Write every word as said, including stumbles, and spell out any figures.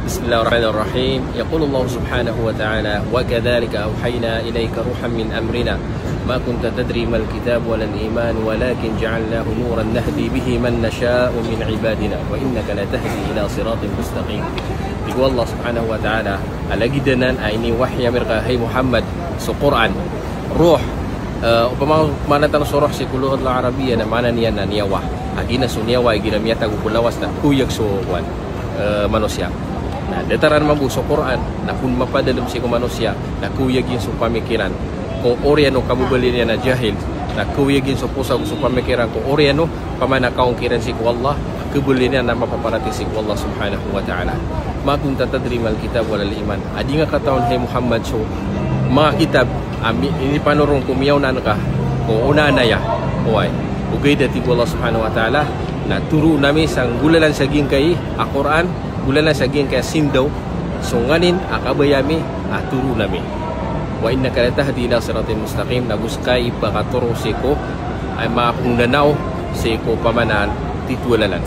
بسم الله الرحمن الرحيم. يقول الله سبحانه وتعالى: وكذلك أوحينا إليك روحا من أمرنا ما كنت تدري ما الكتاب ولا الإيمان ولكن جعلناه نورا نهدي به من نشاء من عبادنا وإنك لتهدي إلى صراط مستقيم. Tig o Allah subhanahu wa ta'ala, a lagid anan a iniwahyi ami rka, hay Muhammad, so Qur'an. Ruh, eh, opama maana tano so ruh sii ko lughatul Arabiyyah na maana niyan na niyawa. A giyanan so niyawa, igira miyatago ko lawas na kaoyag so, kuwan, eh, manosiya. Na datar anan mambo so Qur'an, na kon mapadalm sii ko manosiya, na kaoyag iyan so pamikiran ko oriyan o kababaloy niyan a jahil, na kaoyag iyan so posa ago so pamikiran ko oriyan o pamana kaongkiran sii ko Allah, kabaloy niyan na mapaparatiyaya sii ko Allah subhanahu wa ta'ala. Ma kunta tadri mal kitab walal iman. A di ngka katawan, hay Muhammad, so manga kitab a mi-, inipanoron ko miyaona ngka, ko onaan aya. Oway. Ogaid a tig o Allah subhanahu wa ta'ala, na toroon ami sa nggolalan sa giyangkai a Qur'an, nggolalan sa giyangkai a sindaw, so nganin a kabaya ami a toroon ami. Wa innaka latahdi ila siratin mustaqim, na go ska i pakatoro sii ko, ay, maapong danaw sii ko pamana a titho a lalan.